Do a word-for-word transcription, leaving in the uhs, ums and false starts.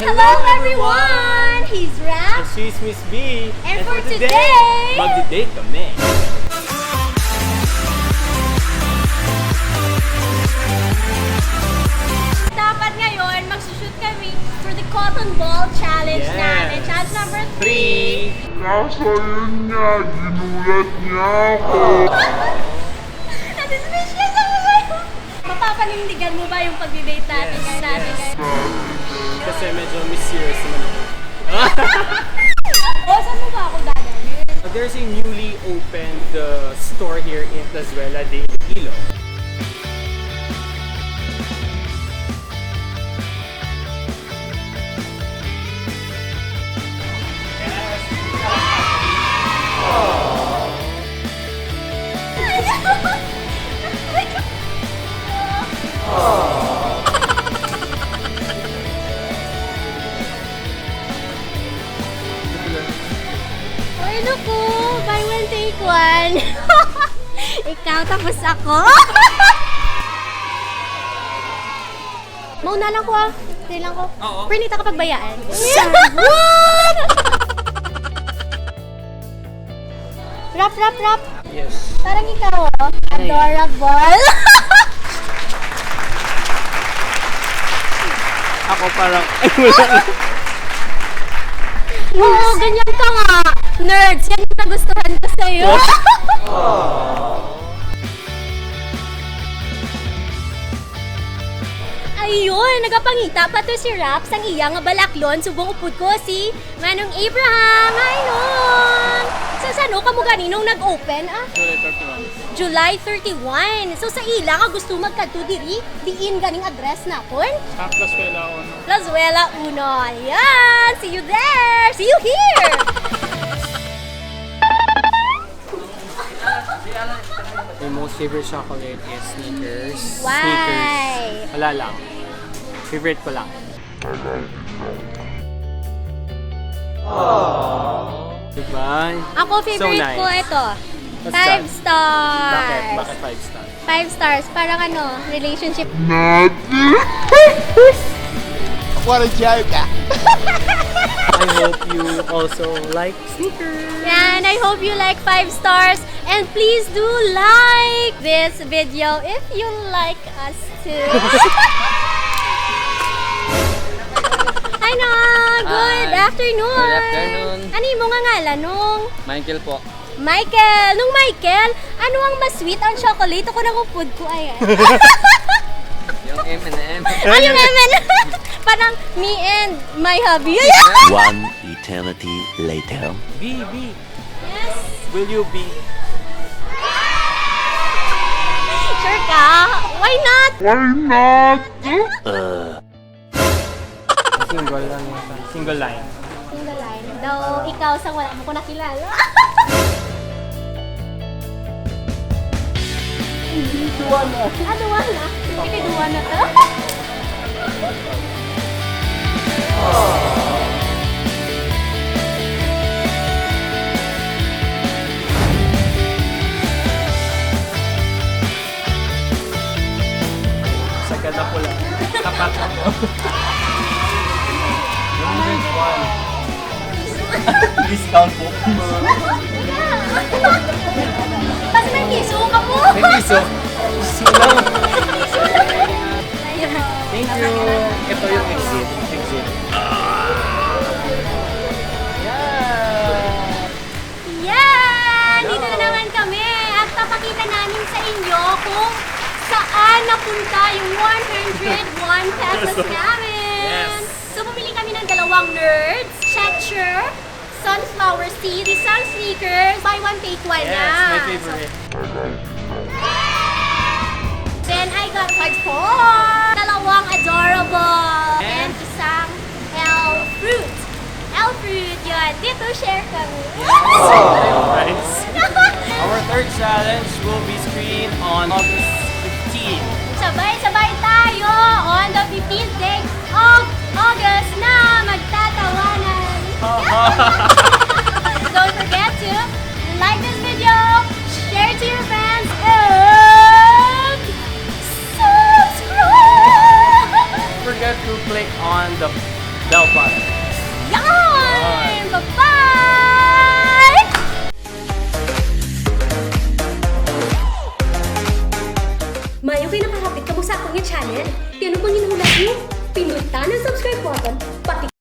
Hello, everyone! He's Raf. And she's Miss B. And for today, magdi-date kami. Dapat ngayon, magsushoot kami for the cotton ball challenge Yes. namin. Challenge number three. Three. Kaso yun nga, ginulat niya ako. Nadismiss siya sa mga Mapapanindigan mo ba yung pagdi-date natin Yes, ngayon, natin yes. ngayon? Kasi medyo mysterious naman ako. O, saan mo ba ako dadalhin? There's a newly opened uh, store here in Plazuela de Iloilo. Uy, naku! Buy one, take one! Ikaw, tapos ako. Mauna lang ko, ah. Stay lang ko. Oo. Pwede ta kapagbayaan. Rap, rap, rap. Yes. Parang ikaw, oh. Ay. Adorable. Ako parang, ay, wala. Oo, ganyan ka nga. Nerds, yan yung nagustuhan ko sa'yo. Ayun, nagapangita pa to si Raps ang iya nga balaklon subong upod ko si Manong Abraham. Hi, Nong! So, saan kamo gani nung nag-open, ah? July thirty-one. July thirty-one. So, sa ila nga gusto magkadto diri, diin ganing address naton? Sa Plazuela uno. Plazuela uno. Ayan! See you there! See you here! My most favorite chocolate is Snickers. Why? Snickers. Wala lang. Favorite ko lang. Diba? Ako, favorite Nice. ko ito. What's Five that? stars. Bakit? Bakit five stars? Five stars. Parang ano, relationship. What a joke! I hope you also like Snickers. Yan, I hope you like five stars. And please do like this video if you like us too. Hi, Nong. Good Hi. afternoon. Good afternoon. Ano imo nga ngalan, Nong? Michael po. Michael. Nong Michael, ano ang mas sweet, ang chocolate o kung ang upod ko? Ay, ay. Yung M and M. Ay, yung M and M. Parang me and my hubby. One eternity later. B, B. Yes. Will you be? Sure ka? Why not? Why not? Uh. Single lang yata. Single line. Single line. Daw ikaw sa wala mo ko nakilala. Hindi, duwa na. Ah, duwa na. Hindi kay duwa na to. Sagad na po lang. Tapat na po. Number one. Discount po. Kasi may piso ka po. May piso. Piso lang. Thank you. Ito yung exit. Exit. Yeah. Yan! Dito na naman kami at papakita namin sa inyo kung saan napunta yung one hundred one pesos namin. Yes. So, bumili kami ng dalawang Nerds, Checher, Sunflower Seeds, isang Snickers, buy one, take one Yes, na. my favorite. Then I got five for dalawang Adorable Yes. and isang L fruit. L fruit, yun. Dito, share kami. Nice. Our third challenge will be screened on August fifteen. Sabay-sabay tayo on the fifteenth day of August na magtatawanan. Don't forget to like this video, share to your friends, and subscribe! Don't forget to click on the Daw pa. Yan! Bye-bye! Mayo kay nakahapit kamo sa akon nga channel. Kaya ano pang ginhulat niyo? Pindutan ang subscribe button, pati